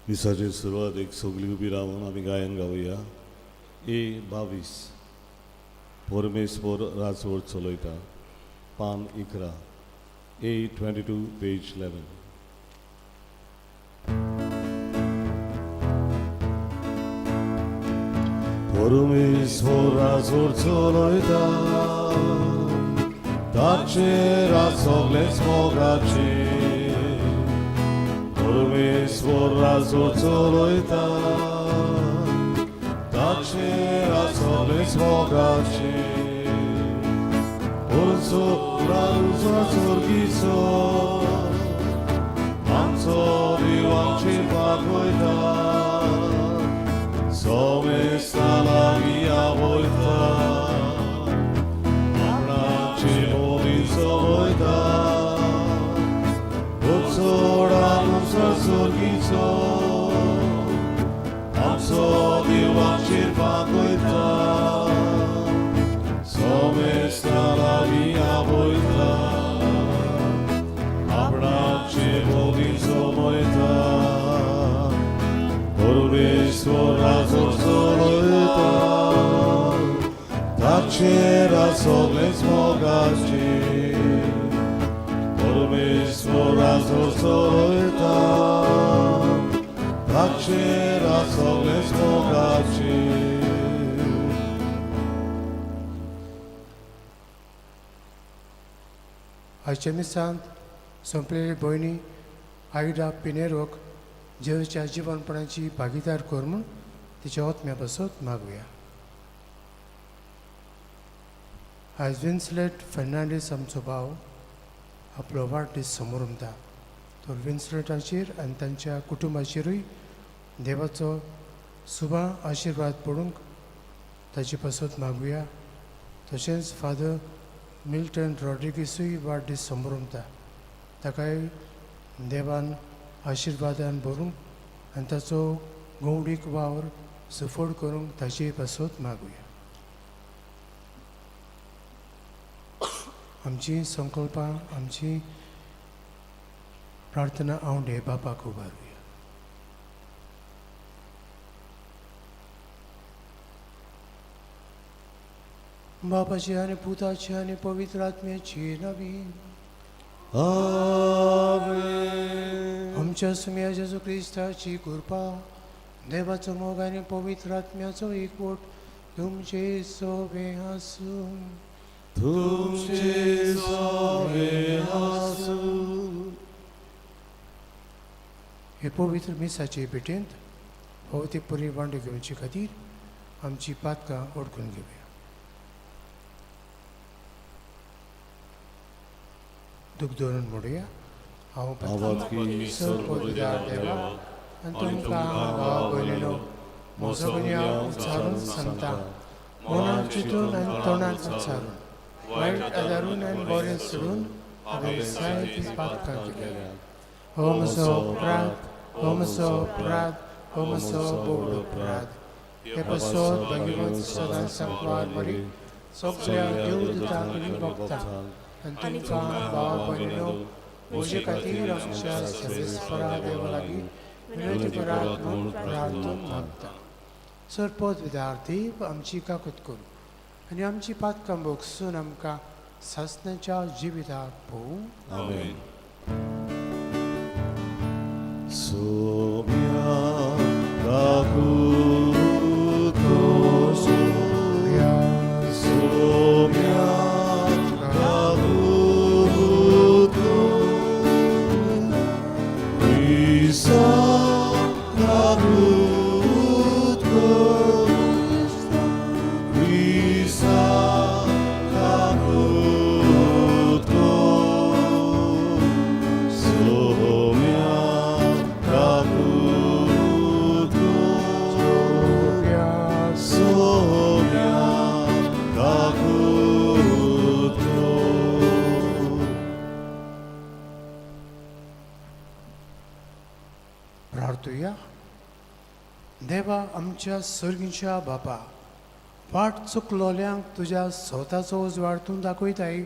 मिसाचे सुरवातेक सगळीं उबी रावन आमी गायन गावया. ए 22, परमेश्वर राजवट चलयता, पान 11, ए 22, पेज 11. परमेश्वर राजवट चलयता, ताचेर सगळेच मोगाचे. परमेश्वर राजवट चलयता, ताचेर सगळेच मोगाचे. स्वर्गीचो आमचो देवाची पागयता, सोमेस्ता लागीं आवयता, आपणाचे मोदी चलयता. आमचो स्वर्गीचो आमचो देवाचेर पागयता, सोमेस्ता लागीं आवयता, आपणाचे मोदी चलयता. परमेश्वर राजवट चलयता, ताचेर सगळेच मोगाचे. परमेश्वर राजवट चलयता, ताचेर सगळेच मोगाचे. आयच्या मिसांत सोंपलेली भयणी आयडा पिनेरोक जेजूच्या जिवनपणाची भागीदार कर म्हूण तिच्या आत्म्या पासत मागुया. आयज विन्सलेट फर्नांडीस आमचो भाव आपलो वाडदीस समोरमता, तर विन्सलेटाचेर आनी तांच्या कुटुंबाचेरूय देवाचो सुबा आशिर्वाद पडूंक ताचे पासत मागुया. तशेंच फादर मिल्टन रॉड्रिगीसूय वाडदीस समोरमता, ताकाय देवान आशिर्वादान भरूंक आनी ताचो गवडीक वावर सुफळ करूंक ताचे पासत मागुया. आमची संकल्पां, आमची प्रार्थना आवडे बापाक उबारुया. बापाची आनी पुताची आनी पवित्र आत्म्याची नवी. आमेन. आमच्या सुम्या जेजू क्रिस्ताची कृपा, देवाचो मोग आनी पवित्र आत्म्याचो एकवट तुमचे सोबे आसूं. तुमचे सोबे आसूं. हे पवित्र मिसाचे भेटेंत भोवती पुरी वांटो घेवचे खातीर आमची पातकां ओडकून घेवया. दूख धरून म्हणुया, हांव पातकी सर्वपवित्र देवा आनी तुमकां भाव भयणीनो म्हजो गुन्यांव उच्चारून सांगता. मनान चिंतून आनी तोंडान उच्चारून, वायट आदारून आनी बरें सोडून हांवें जायतीं पातकां केल्या. हो म्हजो अपराध, हो म्हजो अपराध, हो म्हजो बोड अपराध. हे पासत भाग्यवंत सदांच सांकवार मरी, सगळ्या देवदूतांक आनी भक्तांक आनी तुमकां भाव भयणीनो म्हजे खातीर आमच्या सर्वेस्परा देवा लागीं विनंती करात म्हूण प्रार्थना मागता. सरपद विद्यार्थी आमची काकूत करूं आनी आमची पातकां भोगसून आमकां सासणाच्या जिविताक पोवूं. आमेन. सोम्या काकूत कर, सोम्या काकूत कर, क्रिस्ता काकूत कर, क्रिस्ता काकूत कर, सोम्या काकूत कर, सोम्या काकूत कर. प्रार्थुया. देवा आमच्या सर्गीच्या बापा, वाट चुकलोल्यांक तुज्या स्वताचो उजवाड तूं दाखयताय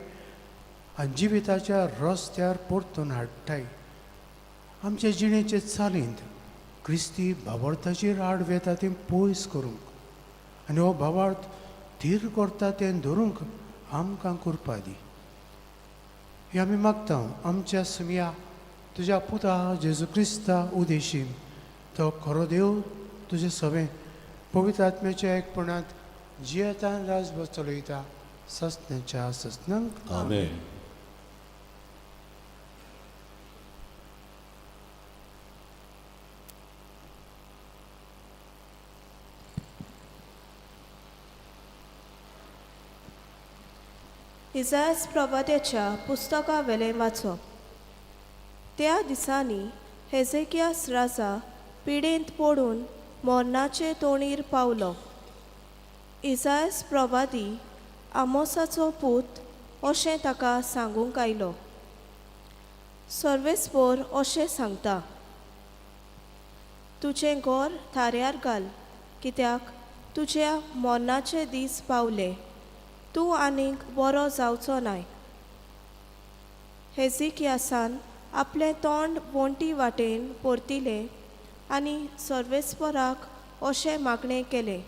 आनी जिविताच्या रस्त्यार परतून हाडटाय. आमचे जिणेचे चालींत क्रिस्ती भावार्थाचेर आड वेता तें पयस करूंक आनी हो भावार्थ थीर करता तें धरूंक आमकां कृपा दी. हे आमी मागता आमच्या सुमया तुज्या पुता जेजू क्रिस्ता उदेशीन, तो खरो देव तुजें सवें पवित्र आत्म्याच्या एकपणांत जियेतान राजभर चलयता ससण्याच्या ससनांक. आमेन. इजास प्रवाद्याच्या पुस्तका वेलें वाचप. त्या दिसांनी हेजेकियास राजा पिडेंत पडून मरणाचे तोणीर पावलो. इजायस प्रवादी आमोसाचो पूत अशें ताका सांगूंक आयलो. सर्वेस्पोर अशें सांगता, तुजें गोर थाऱ्यार घाल, कित्याक तुज्या मरणाचे दीस पावले, तूं आनीक बरो जावचो नाय. हेजिकियासान आपलें तोंड वण्टी वाटेन परतिलें आनी सर्वेस्पराक अशें मागणें केलें,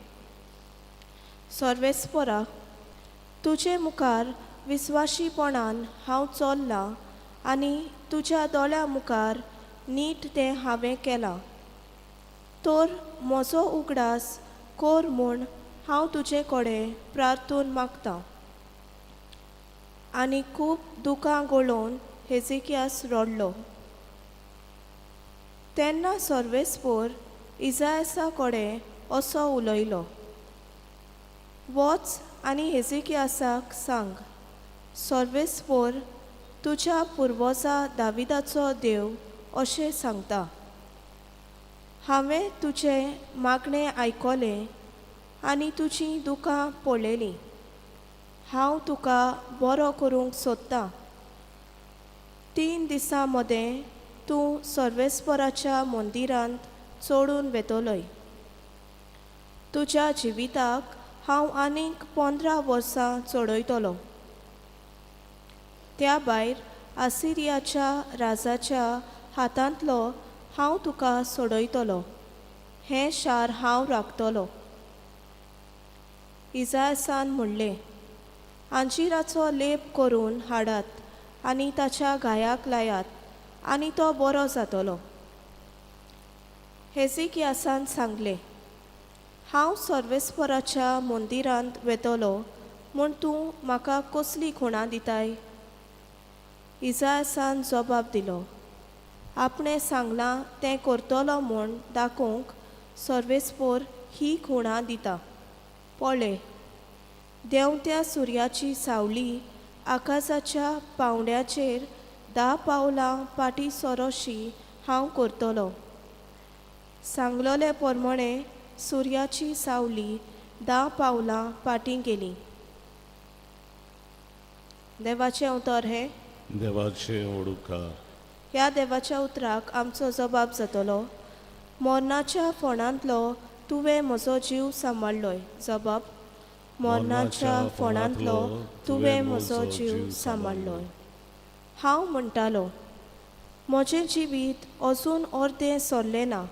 सर्वेस्परा, तुजे मुखार विस्वाशीपणान हांव चल्लां आनी तुज्या दोळ्या मुखार नीट तें हांवें केलां, तर म्हजो उगडास कर म्हूण हांव तुजे कडेन प्रार्थून मागतां. आनी खूब दुकां गळोवन हेजिकियास रडलो. तेन्ना सर्वेस्पोर इजायसा कडेन असो उलयलो, वच आनी हेजिकियासाक सांग, सर्वेस्पोर तुज्या पुर्वजा दाविदाचो देव अशें सांगता, हांवें तुजें मागणें आयकलें आनी तुजीं दुकां पळयलीं, हांव तुका बरो करूंक सोदतां. 3 दिसां मदें तूं सर्वेस्पराच्या मंदिरांत चडून वेतलोय. तुज्या जिविताक हांव आनीक 15 वर्सां चडयतलो. त्या भायर आसिरियाच्या राजाच्या हातांतलो हांव तुका सोडयतलो, हें शार हांव राखतलो. इजायसान म्हणलें, आंजिराचो लेप करून हाडात आनी ताच्या घायाक लायात आनी तो बरो जातलो. हेजिकियासान सांगलें, हांव सर्वेस्पराच्या मंदिरांत वेतलो म्हूण तूं म्हाका कसली खुणां दिताय? इजायसान जबाब दिलो, आपणें सांगलां तें करतलो म्हूण दाखोवंक सर्वेस्पोर ही खुणां दिता. पळय, देंवत्या सुर्याची सावली आकाशाच्या पावंड्याचेर 10 पावलां फाटीं सरोशी हांव करतलो. सांगलोले प्रमाणे सुर्याची सावली 10 पावलां फाटीं गेली. देवाचें उतर हें. देवाचें ओडुका. ह्या देवाच्या उतराक आमचो जबाब जातलो, मरणाच्या फोंडांतलो तुवें म्हजो जीव सांबाळ्ळोय. जबाब, मरणाच्या फोंडांतलो तुवें म्हजो जीव सांबाळ्ळोय. हांव म्हणटालो, म्हजें जिवीत अजून अर्दें सरलें ना,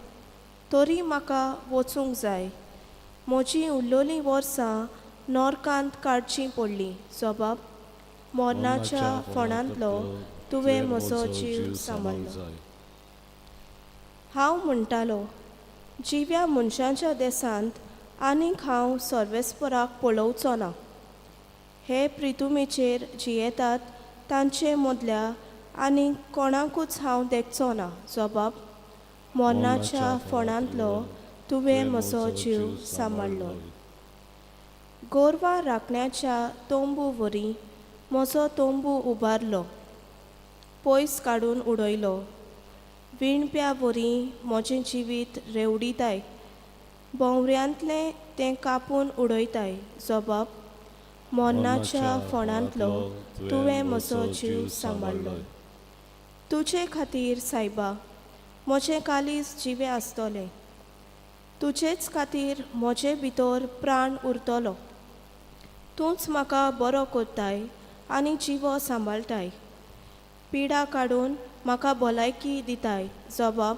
तरी म्हाका वचूंक जाय. म्हजीं उरलोलीं वर्सां नॉर्कांत काडचीं पडलीं. जबाब, मरणाच्या फोंडांतलो तुवें म्हजो जीव सांबाळ्ळो. हांव म्हणटालो, जिव्या मनशांच्या देसांत आनीक हांव सर्वेस्पराक पळोवचो ना. हे प्रितुमेचेर जियेतात तांचे मदल्या आनीक कोणाकूच हांव देखचो ना. जबाब, मरणाच्या फोंडांतलो तुवें म्हजो जीव सांबाळ्ळो. गोरवां राखण्याच्या तंबू वरी म्हजो तंबू उबारलो, पयस काडून उडयलो. विणप्या वरी म्हजें जिवीत रेवडिताय, भोंवऱ्यांतलें तें कापून उडयताय. जबाब, मरणाच्या फोंडांतलो तुवें म्हजो जीव सांबाळ्ळो. तुजे खातीर सायबा म्हजें कालीज जिवें आसतलें, तुजेच खातीर म्हजे भितर प्राण उरतलो. तूंच म्हाका बरो करताय आनी जिवो सांबाळटाय, पिडा काडून म्हाका भलायकी दिताय. जबाब,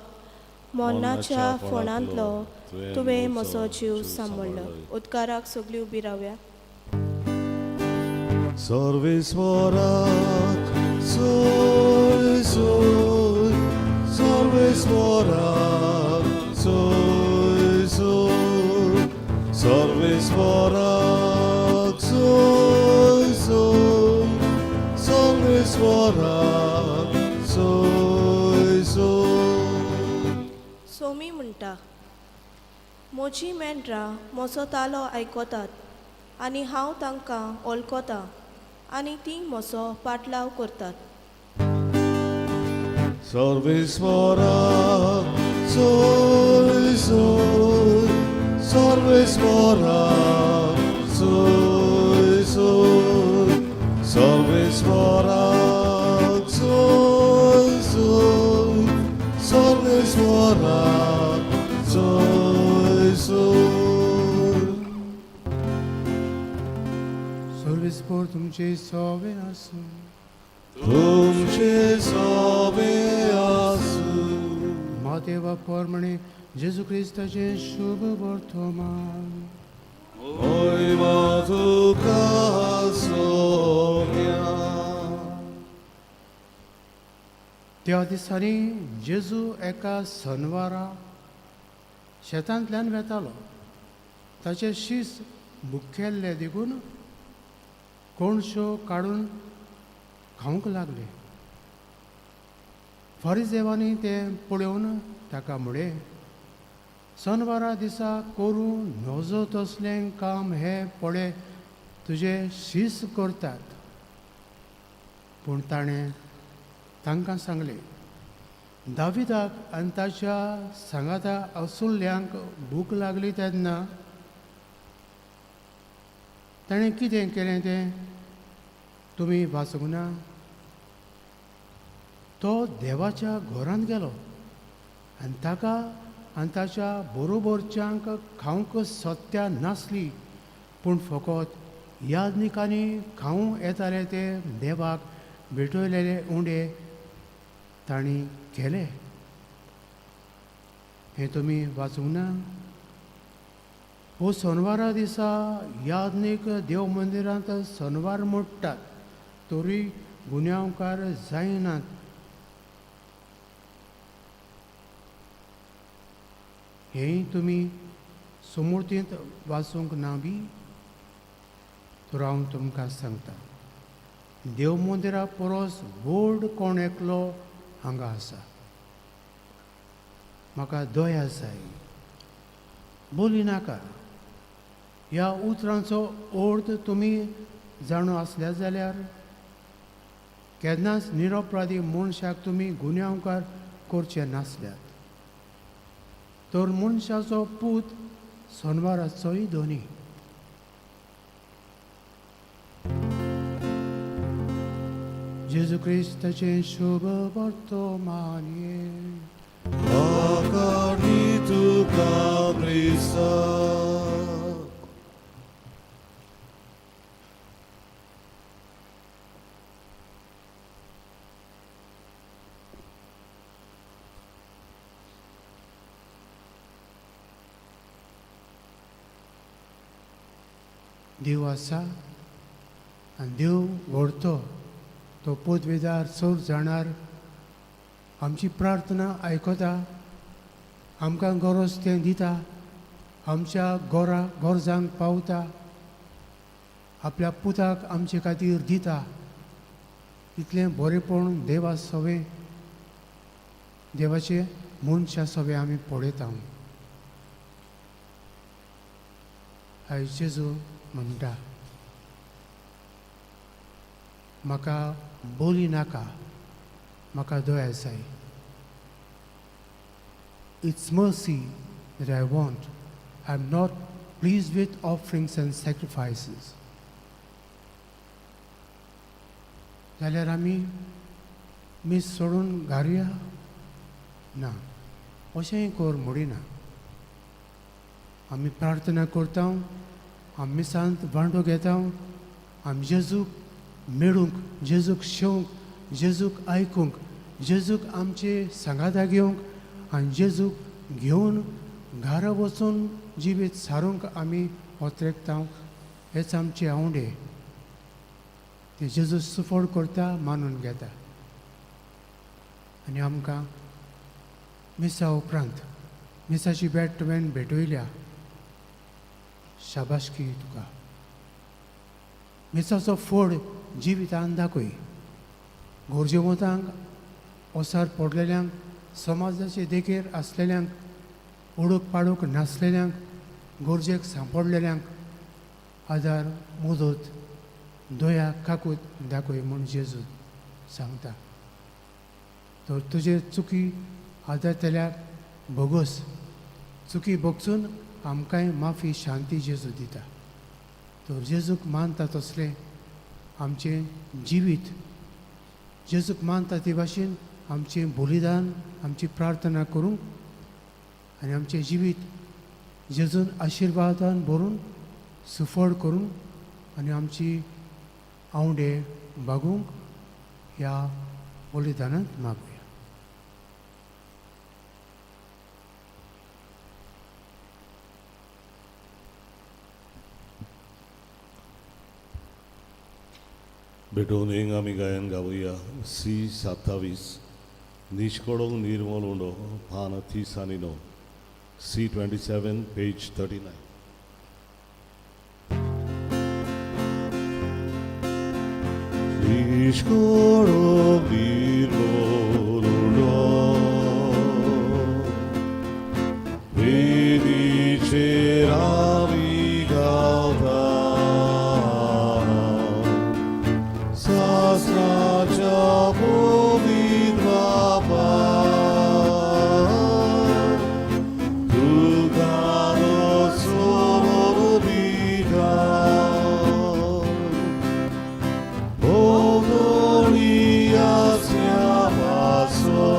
मरणाच्या फोंडांतलो तुवें म्हजो जीव सांबाळ्ळो. उदकाराक सगळीं उबी रावया. सर्वेस्वराक सोय सोय, सर्वेस्वराक सोय सोय, सर्वेस्वराक सोय सोय, सर्वेस्वराक सोय सोय. सोमी म्हणटा, म्हजी मेंढरां म्हजो तालो आयकतात आनी हांव तांकां वळखतां आनी तीं म्हजो पाटलाव करतात. सर्वेस्वराक सोय सोय, सर्वेस्वराक सोय सोय, सर्वेस्वराक सोय सोय, सर्वेस्वराक सोय सोय. सर्वेस्पोर तुमचे सोवे आसूं. तुमचे सोबे आसूं. मातेवा पोरमणे जेजू क्रिस्ताचें शुभ वर्तमान. मोहिमा तुका सोम्या. त्या दिसांनी जेजू एका सनवारा शेतांतल्यान वेतालो. ताचे शीस मुखेल्ले देखून कोणश्यो काडून खावंक लागले. फारिजेवांनी तें पळोवन ताका म्हळें, सनवारा दिसा करूं नजो तसलें काम हें पळय तुजे शीस करतात. पूण ताणें तांकां सांगलें, दाविदाक आनी ताच्या सांगाता असुल्ल्यांक भूक लागली तेन्ना ताणें कितें केलें तें तुमी वाचूंक ना? तो देवाच्या घरांत गेलो आनी ताका आनी ताच्या बरोबरच्यांक खावंक सत्या नासली, पूण फकत याज्ञिकांनी खावूं येताले ते देवाक भेटयलेले उंडे तांणी केले. हें तुमी वाचूंक ना? हो सोनवारा दिसा याज्ञीक देव मंदिरांत सोनवार मोडटात तरी गुन्यांवकार जायनात. हेंय तुमी समूर्तींत वाचूंक ना बी? तर हांव तुमकां सांगता, देव मंदिरा परस व्हड कोण एकलो हांगा आसा. म्हाका दया जाय, बोली नाका. ह्या उतरांचो अर्थ तुमी जाणो आसल्या जाल्यार केन्नाच निरपराधी मनशाक तुमी गुन्यांवकार करचे नासल्यात. तर मनशाचो पूत सोनवाराचोय धनी. जेजू क्रिस्ताचें शुभ वर्तमान. आकाणी तुका क्रिस्ता. देव आसा आनी देव व्हरतो तो पदवेदार चड जाणार आमची प्रार्थना आयकता, आमकां गरज तें दिता, आमच्या गरजांक पावता, आपल्या पुताक आमचे खातीर दिता. इतलें बरेंपण देवा सवें, देवाचें मनशा सवें आमी पळयता. आयज जेजू म्हणटा, म्हाका बोली नाका, म्हाका दया जाय. It's mercy that I want. I am not pleased with offerings and sacrifices. जाल्यार आमी मीस सोडून घारुया ना, अशेंय कर म्हणिना. आमी प्रार्थना करता, आमी मिसांत वांटो घेता, आमी जेजूक मेळूंक, जेजूक शेवंक, जेजूक आयकूंक, जेजूक आमचे सांगाता घेवंक, आनी जेजूक घेवन घरा वचून जिवीत सारूंक आमी ओत्रेकता हेच आमचे आंवडे ते जेजू सुफळ करता मानून घेता आनी आमकां मिसा उपरांत मिसाची भेट तुवें भेटयल्या शाबासकी तुका मिसाचो फोड जिवितान दाखय गरजेवंतांक ओसार पडलेल्यांक समाजाचे देगेर आसलेल्यांक ओडूक पाडूक नासलेल्यांक गरजेक सांपडलेल्यांक आदार मुदत दया काकूत दाखय म्हूण जेजू सांगता. तर तुजे चुकी आदारतल्याक भोगोस चुकी भोगसून आमकांय माफी शांती जेजू दिता. तर जेजूक मानता तसलें आमचें जिवीत जेजूक मानता ते भाशेन आमचें बलिदान आमची प्रार्थना करूंक आनी आमचें जिवीत जेजून आशिर्वादान भरून सुफळ करूंक आनी आमची आंवडे भागूंक ह्या बलिदानांत मागुया. भेटून एक आमी गायन गावया सी 27 निष्कडोंग निर्मल उंडो पान 30 आनी 9 सी 27 पेज 39. निष्कडोंग निर्मल उंडो वेदीचेर आमी गावता सासणाच्या पवित्र बापा तुका सोबीता भोंवतणी आसल्या पासो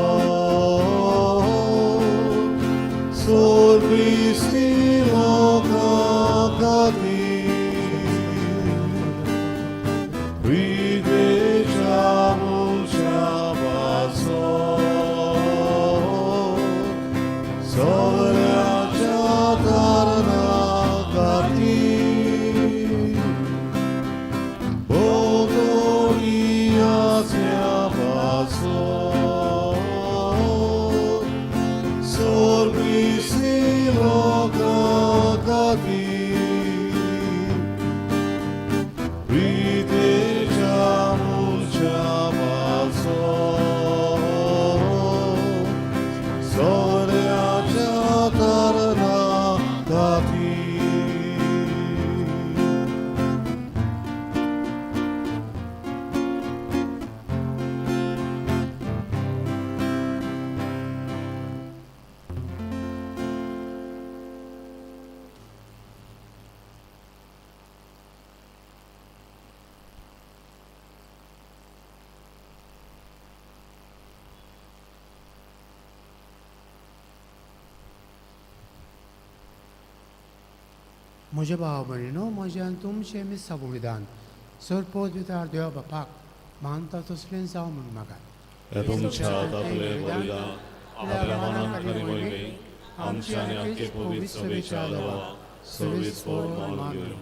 सोर क्रिस्ती लोकां खातीर प्रितेच्या मुळच्या पासो सगळ्याच्या तारणा खातीर भोंवतणी आसल्या पासो सोर क्रिस्ती लोकां खातीर प्रितेच्या मुळच्या पासो सगळ्याच्या तारणा खातीर. म्हज्या भाव भयणीनो म्हज्यान तुमचें मिसा बलिदान सरपोत भितर देवा बापाक मानता तसलें जावं म्हूण मागात. हे तुमच्या हातांतलें बलिदान आपल्या मनान खरी वयली आमच्या आनी आख्खे पवित्र सभेच्या देवा सर्वेस्पर मानून घेवं.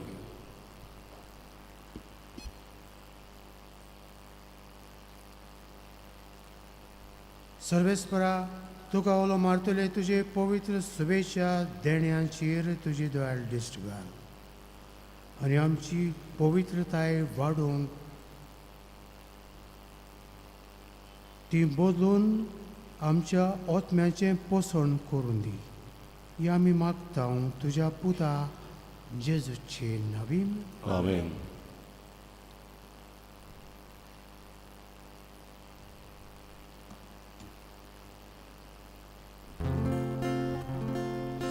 सर्वेस्परा तुका ओलो मारतले तुजे पवित्र शुभेच्छा देण्याचेर तुजी दोळ्यार दिश्ट घाल आनी आमची पवित्रताय वाडोवंक ती बदलून आमच्या आत्म्याचें पोसण करून दी. ही आमी मागता तुज्या पुता जेजूचे नवीन. आमेन.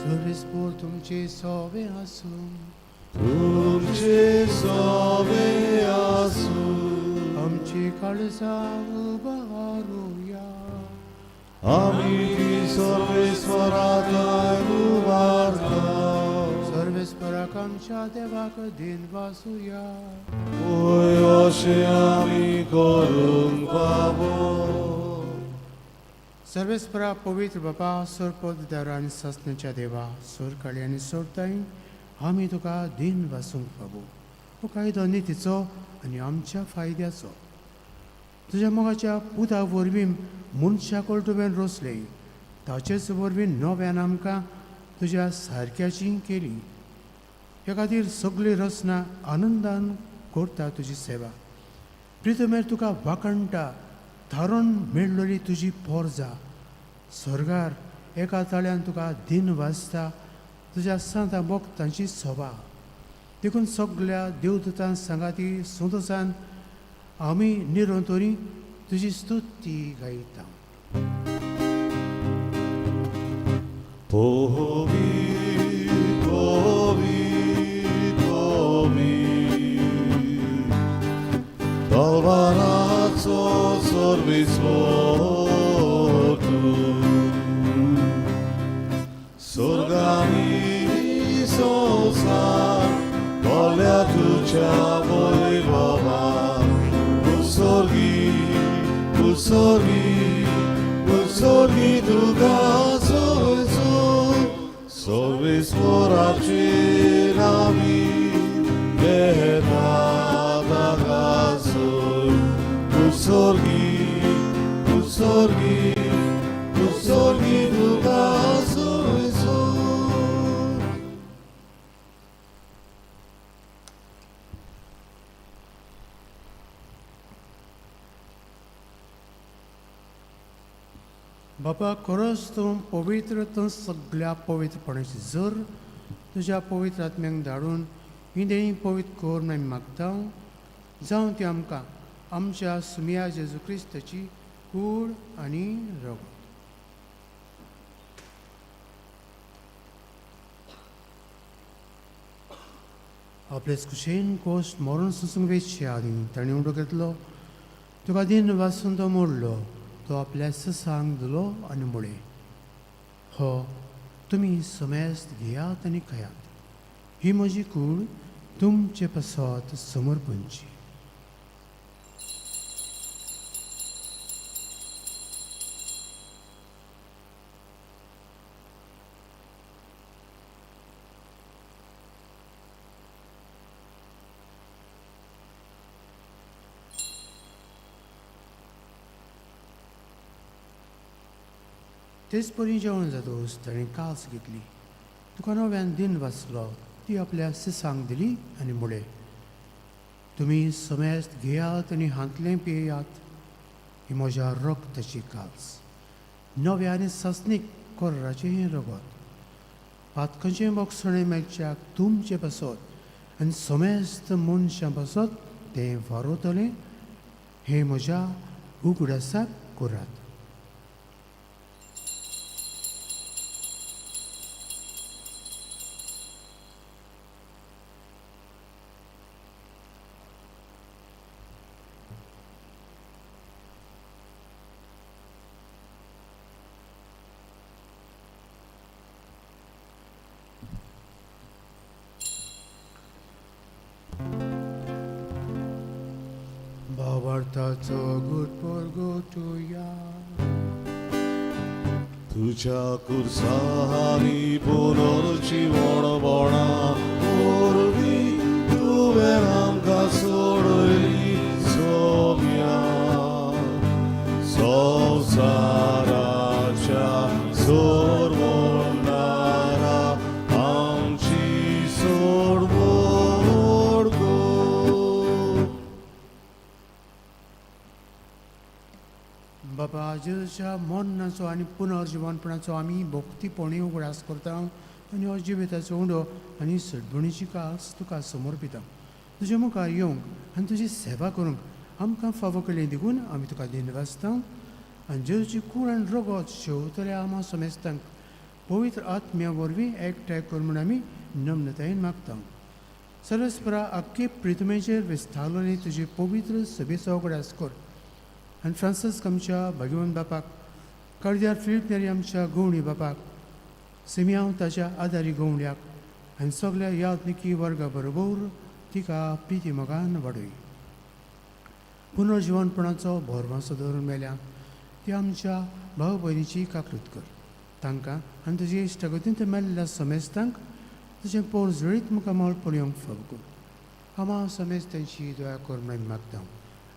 सर्वेस्पर तुमचे सोवे आसूं. तुमचे सोवे आसूं. आमची काळजां उबारुया. आमी ती सर्वेस्पराक उबारता. सर्वेस्पराक आमच्या देवाक दिन वासुया. होय अशें आमी करूंक फावो. सर्वेस्परा पवित्र बापा सोरपद आनी सासण्याच्या देवा सोरकाळी आनी सोरताय आमी तुका दिन वासूंक बाबू हो कायदो नितीचो आनी आमच्या फायद्याचो. तुज्या मोगाच्या पुता वरवीं मनशा कडेन तुवें रोसले ताचेच वरवीं नव्यान आमकां तुज्या सारक्याची केली. ह्या खातीर सगळी रचना आनंदान करता तुजी सेवा. प्रितमेर तुका वाखणटा थारोवन मेळ्ळली तुजी पोरजा स्वर्गार एका ताळ्यान तुका दिन वाचता तुज्या सांता भक्तांची सभा. देखून सगल्या देवदूतां सांगाती संतोसान आमी निरंतरी तुजी स्तुती गायता. तलवाराचो सर्वीस स्वर्गानी संवसार भरल्या तुज्या वैभवान. उत्सर्गी उत्सर्गी उत्सर्गी तुका सर्वेस्पराची नामी घेता ताकासूर. उत्सर्गी उत्सर्गी उत्सर्गी तुका सर्वेस्पर. बापा खरोच तूं पवित्र तूं सगळ्या पवित्रपणाची जर तुज्या पवित्र आत्म्यांक धाडून ही देणी पवित्र कर म्हूण आमी मागता. जावं ती आमकां आमच्या सुमिया जेजू क्रिस्ताची कूड आनी रगत. आपलेच कुशेन कोश मरण सोसूंक वेचचे आदीं ताणें उडो घेतलो तुका दिन वासून तो मोडलो तो आपल्या ससांक दिलो आनी म्हळें हो तुमी समेस्त घेयात आनी खायात ही म्हजी कूड तुमचे पासत समर्पणची. तेच परी जेवण जातकच ताणें कास घेतली तुका नव्यान दिन वाचलो ती आपल्या सिसांक दिली आनी म्हळें तुमी समेस्त घेयात आनी हांतलें पियेयात ही म्हज्या रक्ताची कास नव्या आनी सासणीक कोर्राचें हें रगत पातकांचें बोगसणें मेळच्याक तुमचें पासत आनी समेस्त मनशां पासत तें वारोतलें हें म्हज्या उगडासाक करात. भावार्थाचो गुट परगटुया. तुझ्या कुर्सानी पुनर्जीवणपणा वरवीं तुवें आमकां सोडयली सोम्या संवसाराच्या सोडवणारा आमची सोडवण कर. बाबा जेजूच्या मरणाचो आनी पुनर्जिवनपणाचो आमी भक्तीपणी उगडास करता आनी हो जिविताचो उंडो आनी सडबणीची कास तुका समर्पिता. तुज्या मुखार येवंक आनी तुजी सेवा करूंक आमकां फावो केली देखून आमी तुका दिनवासता आनी जेजूची कूड आनी रगत शेवतल्या आमा समेस्तांक पवित्र आत्म्या वरवीं एकठांय कर म्हूण आमी नम्रतायेन मागता. सर्वेस्परा आख्खे प्रितमेचेर विस्तारलेली तुजी पवित्र सभेचो उगडास कर आनी फ्रांसिस्क आमच्या भाग्यवंत बापाक कार्दिनाल फिलीप नेरी आमच्या गवणी बापाक सिमियांव ताच्या आदारी गवण्याक आनी सगल्या यादनिकी वर्गा बरोबर तिका प्रिती मोगान वाडय. पुनर्जिवनपणाचो भरवंसो दवरून मेल्या ती आमच्या भाव भयणीची काकलूत कर तांकां आनी तुजे इश्टागतींत मेल्ल्या समेस्तांक तुजें पोर जळीत मुखार मळ पळोवंक फाव कर. आमा समेस्तांची दया कर म्हणून मागता.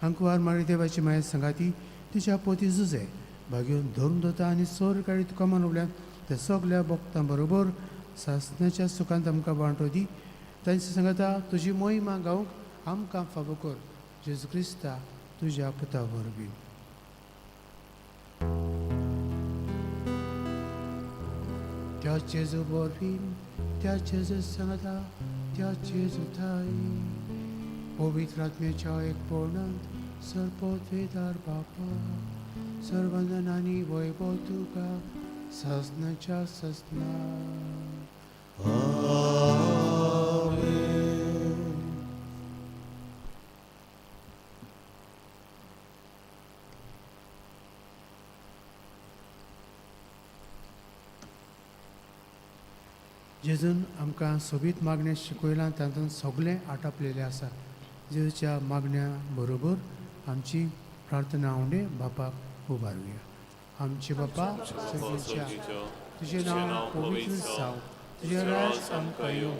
आंकवार मारी देवाची माया सांगाती तिच्या पोती जुजे भाग्योन धरून दवरता आनी सोर काळी तुका मानवल्यान त्या सगल्या भक्तां बरोबर सासण्याच्या सुखांत आमकां वांटो दी. तांचे सांगता तुजी मोहिमा गावंक आमकां फावो कर. जेजू क्रिस्ता तुज्या पुता वरवीं. त्या जेजू वरवीं, त्या जेजू सांगता, त्या जेजू थाय पवित्र आत्म्याच्या एकपणांत सर्वोत्वेदार बापा सर्वंदन आनी वैभव तुका ससनाच्या ससना. जेजून आमकां सोबीत मागणें शिकयलां तातूंत सगळें आटापलेलें आसा. जेजूच्या मागण्या बरोबर आमची प्रार्थना उंडे बापाक उबारुया. आमचे बापा सर्गेच्या, तुजें नांव पवित्र जावं, तुजें राज आमकां येवं,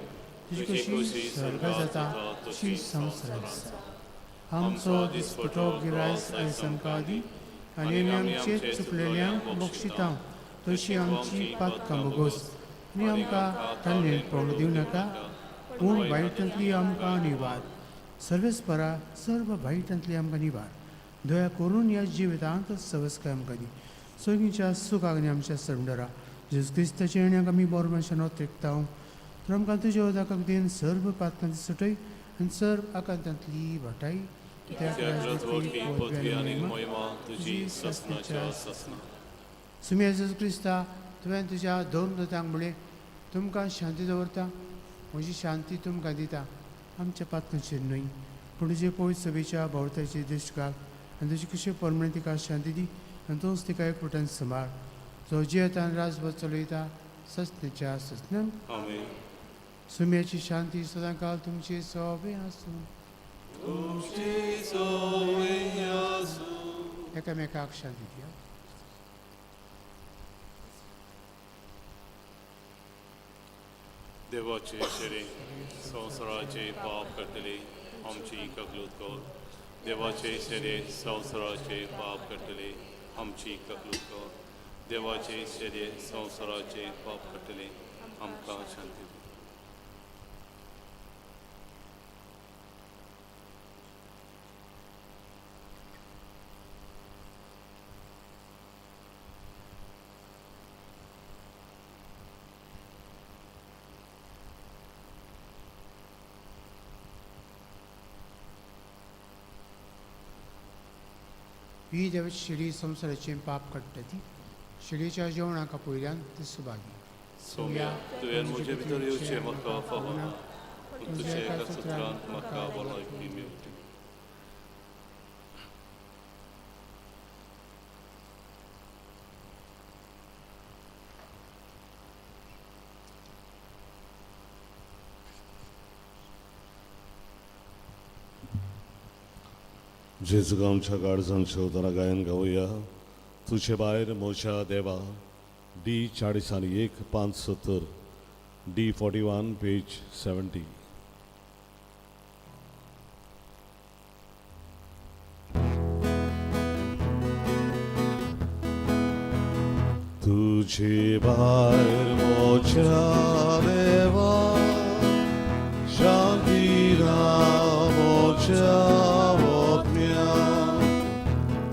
तुजी कशी स्वर्गा जाता तशी संवसारांत जावं. आमचो दिसपटो गिरायस आयज आमकां दी आनी आमी आमचे चुकलेल्यांक बक्षिता तशी आमची पातकां भोगोस आनी आमकां तान्नें पळोवंक दिवं नाका पूण वायटांतली आमकां निवार. सर्वेस्परा सर्व वायटांतली आमकां निवार. दया करून ह्या जिवितांत सवस्काय आमकां दी. सगळींच्या सुखाक आनी आमच्या सरंडरा जेजू क्रिस्ताच्या येण्याक आमी बरो मनशान तेकता. तर आमकां तुज्या उदकाक दिन सर्व पातकांची सुटय आनी सर्व आकांतांतली वाटाय. सुम्या जेजू क्रिस्ता, तुवें तुज्या दोन दोतांक म्हणलें तुमकां शांती दवरता, म्हजी शांती तुमकां दिता. आमच्या पातकांचेर न्हय पूण तुजे पवित्र सभेच्या भोंवताचे दिश्ट घाल आनी तुजी कशी परमणे तिका शांती दी आनी तूंच तिका एकवटान सांबाळ जो जियेता आनी राजभर चलयता ससनेच्या ससनान. सुम्याची शांती सदांकाल तुमची सोबे आसूं. एकामेकाक शांती दिया. देवाचे शेरे संवसाराचे पाप करतले आमची ककलूत कर. देवाचे शेरे संवसाराचे पाप करतले आमची ककलूत कर. देवाचे शेरे संवसाराचे पाप करतले आमकां शांती दी. ही देवाची शिडी संवसाराचें पाप काडटा ती शिडयेच्या जेवणाक पयल्यान ती सुभागी. सोम्या, तुवें म्हजे भितर येवचें म्हाका फावना, पूण तुज्या एका सुत्रान म्हाका भलायकी मेवची. जेजू आमच्या काळजान शेवतना गायन गावया. तुझे भायर म्हज्या देवा, डी 40 आनी 1 5 70, डी 41 पेज 70. तुझे भायर म्हज्या देवा, शांती ना म्हज्या आत्म्या.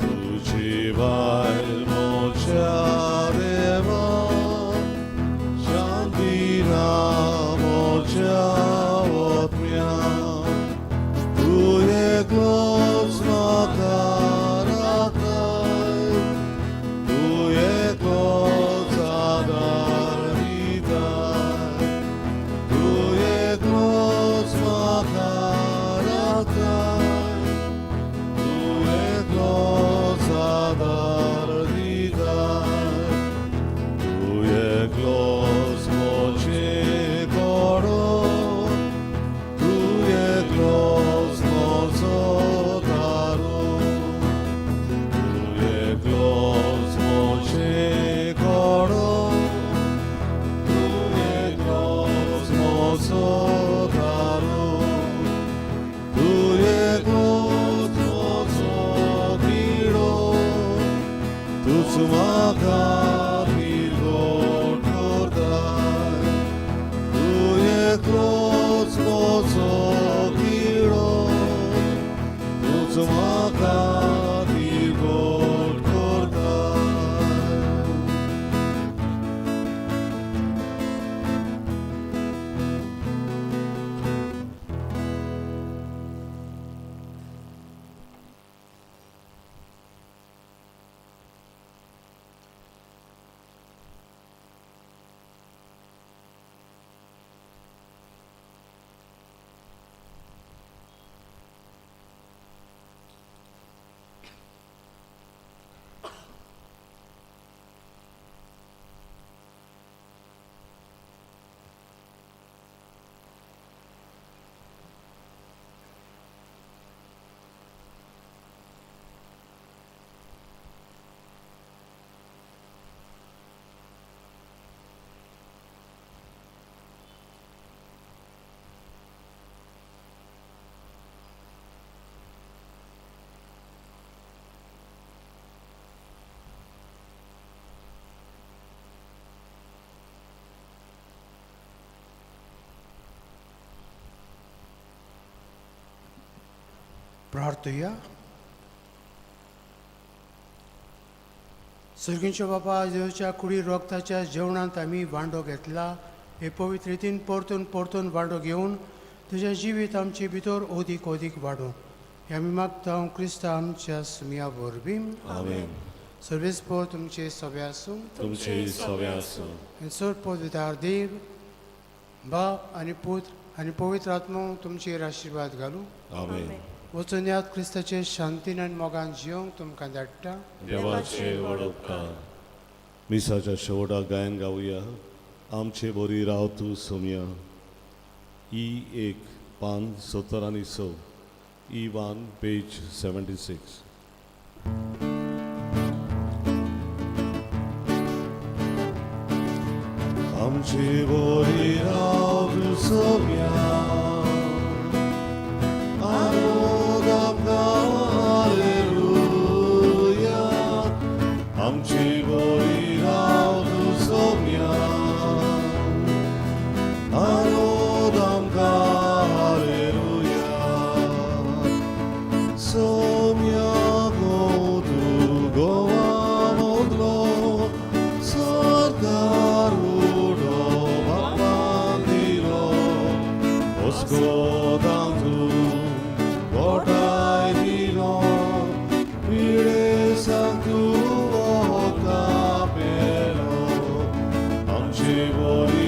तुझे भायर म्हज्या देवा, शांती ना म्हज्या आत्म्या. तूं एकलोच म्हाका राखय, तूं एकलोच आदार दिताय. तूं एकलोच म्हाका राखय, प्रार्थुया. सर्गींच्या बापा, जेजूच्या कुडी रोगताच्या जेवणांत आमी वांडो घेतला. हे पवित्र रितीन परतून परतून वांडो घेवन तुजें जिवीत आमचे भितर ओदीक ओदीक वाडूं, हें आमी मागता क्रिस्त आमच्या सुमया वरवीं. आमेन. सर्वेस पोर तुमचे सगळे आसूं. तुमचे सवे आसूं. आनी चड पवित्र देव बाप आनी पूत आनी पवित्र आत्मो तुमचेर आशिर्वाद घालूं. आमेन. वचून यात, क्रिस्ताचे शांतीन आनी मोगान जिवंक तुमकां धाडटा. देवाचे व्हड उपकार. मिसाच्या शेवटाक गायन गावया, आमचे बोरी राव तूं सोमया. ई 1 पान 76, ई 1 पेज 76. आमचे बोरी राव तूं सोमया, आनंद आमकां हालेलुया. आमची बोरी राव तूं सोम्या, आनंद आमकां हालेलुया. सोम्या गो तूं गोवा मोदलो, सरकार उडो बापान दिलो, ओस्कोदांत तूं गोठाय दिलो, पिडेसांक तूं वखदां पेलो. आमची बोरी